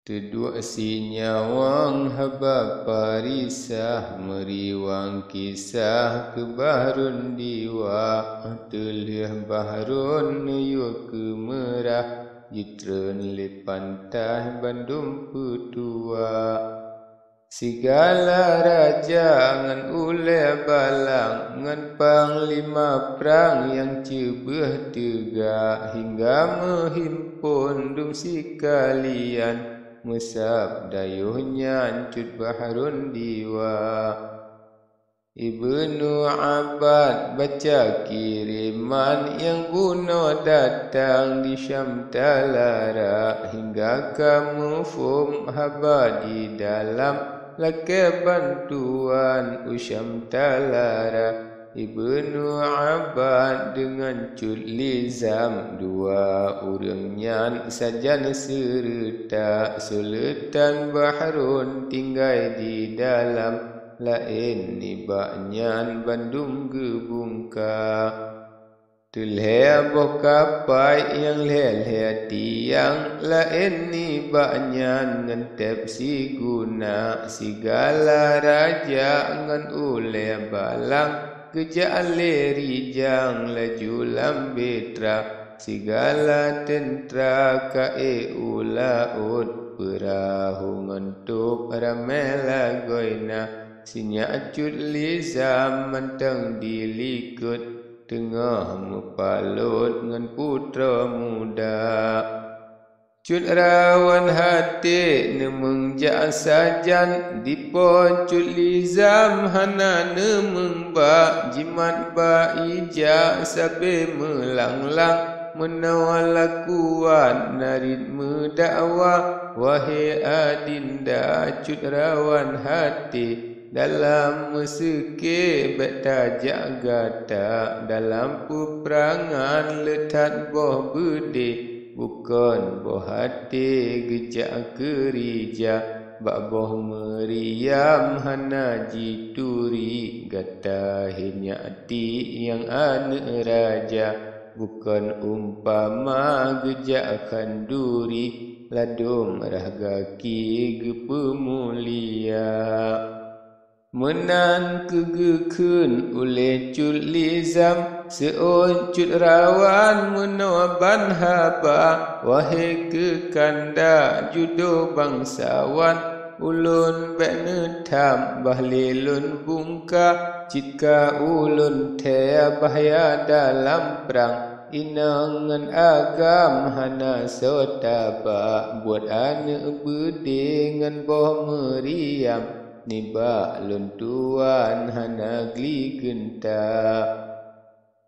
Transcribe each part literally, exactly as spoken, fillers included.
Teuduek sinyawang haba parisah, meuriwang kisah keu Bahrun Diwa. Teulheueh Bahrun neuyue keu meurah, jitreun lé pantai bandum peutuwa. Sigala raja ngon ulée balang, ngon panglima prang nyang ceubeueh teuga, hingga meuhimpon dum sikalian, meusab dayoh nyan Cut Bahrun Diwa. Ibnu Abbas baca kireman nyang bunoe datang di Syam Talara, hingga ka muphom haba di dalam, lakée bantuan u Syam Talara. Ibnu Abbas deungon Cut Lizam, dua ureuëng nyan sajan seureuta, Sultan Bahrun tinggai di dalam, laén nibak nyan bandum geubungka. Teulhée boh kapai nyang lhée-lhée tiang, laén nibak nyan ngon teb siguna, sigala raja ngon ulée balang, geujak lé rijang laju lam betra, sigala teuntra ka-e u laôt, peurahô ngon tôb ramé lagoina, sinyak Cut Lizam mantong dilikot, teungoh meupalot ngon putroe muda. Cut Rawan Haté neumeung jak sajan, dipo Cut Lizam hana neumeung bak, jimat bak ija sabe meulanglang, meunoe lakuan narit meudakwa, wahé adinda Cut Rawan Haté. Dalam meuseuké bék tajak gata, dalam peuprangan le that boh beudé, bukon boh até geujak keurija, bak boh meuriam hana jituri, gata hé nyak tiek nyang aneuëk raja, bukon umpama geujak khanduri, ladôm rhah gaki geupeumulia. Meunan keuh geukheun ulée Cut Lizam, seuôt Cut Rawan meunoe ban haba, wahé keukanda judo bangsawan, ulôn bék neutham bah lé lôn bungka, cit ka ulôn thée bahya dalam prang, inong ngon agam hana soe taba, buet aneuëk beudé ngon boh meuriam. Nibak lôn tuan hana gli geunta.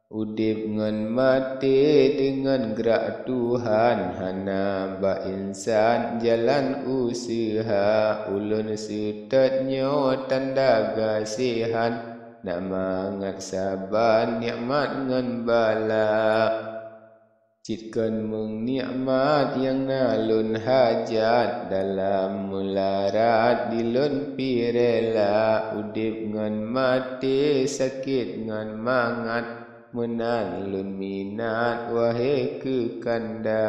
Udeb ngon maté deungon grak Tuhan, hana bak insan jalan useuha. Ulôn seutôt nyoe tanda gaseuhan, na mangat saban nikmat ngon bala. Cit kon meung nikmat nyang na lôn hajat, dalam meularat di lôn pih rela, udeb ngon maté, sakét ngon mangat, meunan lôn minat, wahé keukanda.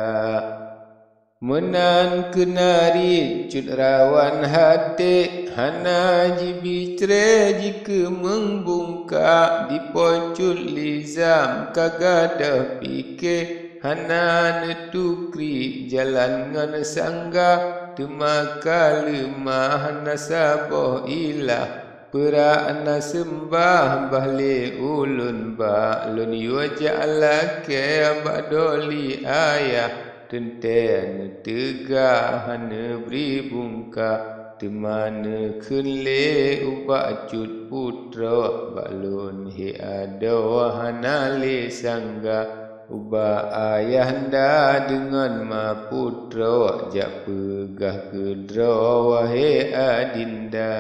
Meunan keunarit Cut Rawan Haté, hana jibicré jikeumeung bungka, dipo Cut Lizam ka gadôh piké, hana neutukri jalan ngon sangga, teuma ka leumah na saboh ilah, peura na seumbah bah lé ulôn bak, lôn yue jak lakée bak doli ayah. Teuntée neuteuga hana neubri bungka, teuma neukheun lé ubak Cut putroe, bak lôn hé adoe hana lé sangga. Ubak ayahanda deungon ma putroe, jak peugah keudroe, wahé adinda.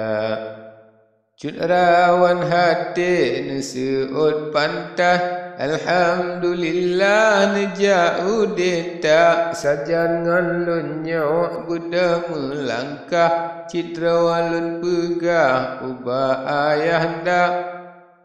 Cut Rawan Haté neuseuôt pantai, alhamdulillah neujak udeb that, sajan ngon lôn nyoe beudôh meulangkah, cit droe lôn peugah ubak ayahanda.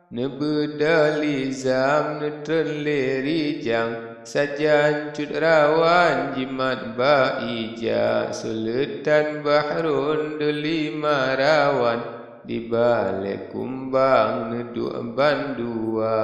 Neubeudôh Lizam neutreun lé rijang, Sajan cut rawan jimat bak ija, Suleutan Bahrun Deulima rawan di balée kumbang neuduek bandua.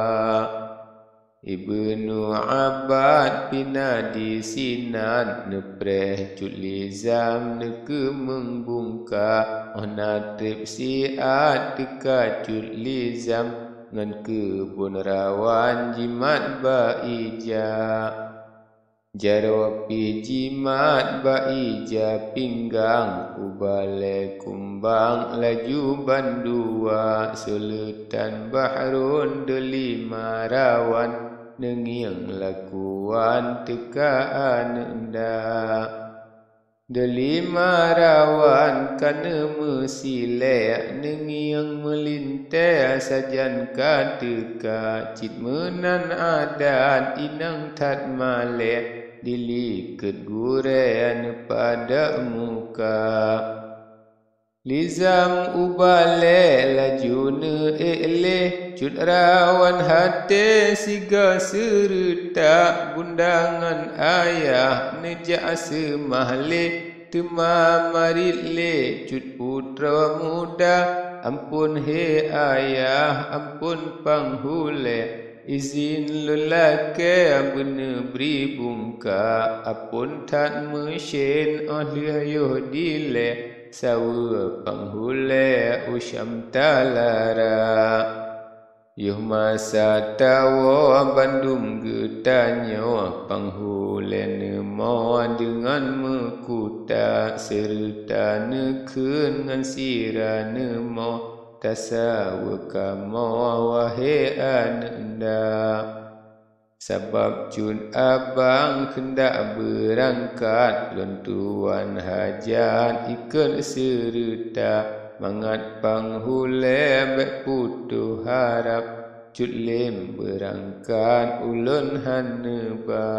Ibnu Abbas pih na disinan, neupreh cut Lizam neukeumeung bungka. Óh na treb siat teuka cut Lizam, ngon keubon rawan jimat bak ija. Jaroe pih jimat bak ija pinggang, u balée kumbang laju bandua. Suleutan Bahrun Deulima rawan, neungieng lakuan teuka aneuëk nda. Deulima rawan ka neumeusilée, neungieng meulintée sajan ka teuka. Cit meunan adat inong that malée, dilikot gurée neupadab muka. Lizam u balée laju neuék lé, cut rawan haté sigoe seureuta. Bunda ngon ayah neujak seumah lé, teuma marit lé cut putroe muda. Amphon he ayah, amphon panghulée, izin lôn lakée beuneubri bungka. Amphon that meusen óh lheueh yoh dilée, saweue panghulée u Syam talara. Yoh masa tawoe bandum geutanyoe, panghulée neumoe deungon meukuta. Seureuta neukheun ngon sira neumoe, tasaweue kamoe wahé aneuëk nda. Sabab cut abang keundak beurangkat, lôn tuan hajat ikot seureuta. Mangat panghulée bék putôh harab, cut lém beurangkat ulôn hán neuba.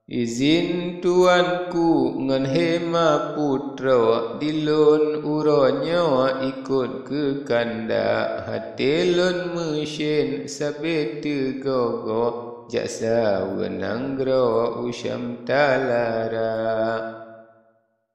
Izin tuanku ngon hema putroe, dilôn uroe nyoe ikot keu kanda. Haté lôn meusen sabé teugogo, jak saweue nanggroe u Syam talara.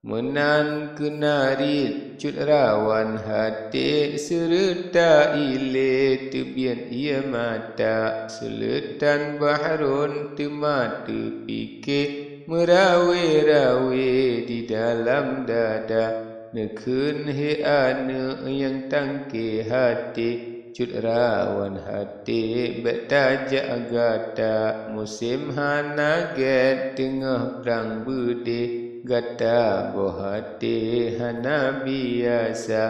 Meunan keunarit cut rawan haté, seureuta ilée teubiet ié mata. Suleutan Bahrun teuma teupike, meurawe-rawe di dalam dada. Neukheun he aneuëk nyang tangke haté, cut rawan haté bék tajak gata. Musém hana gét teungoh prang beudé, gata boh até hana biasa.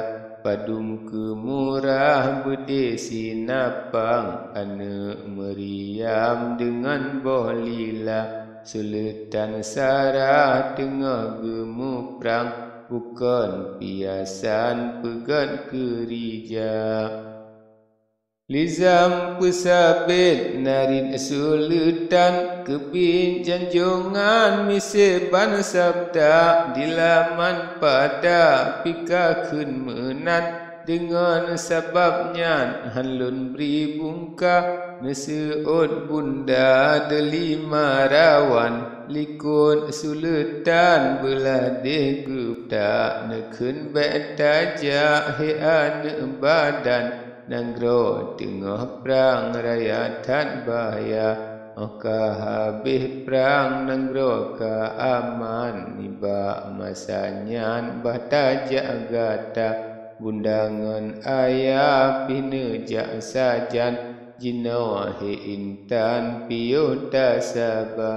Padum keu murah beudé sinapang, aneuëk meuriam deungon boh lila. Suleutan Sarah teungoh geumuprang, bukon piasan peugét keurija. Lizam peusabet narit suleutan, keubiet janjongan miseue ban sabda. Di laman pada pih ka kheun meunan, deungon sabab nyan hán lôn bri bungka. Neuseuôt bunda deulima rawan, likot suleutan beulah deh geuta. Neukheun bék tajak he aneuëk badan, nanggroe teungoh prang raya that bahya. Óh ka habéh prang nanggroe ka aman, nibak masa nyan bah tajak gata. Bunda ngon ayah pih neujak sajan, jinoe he intan piôh tasaba.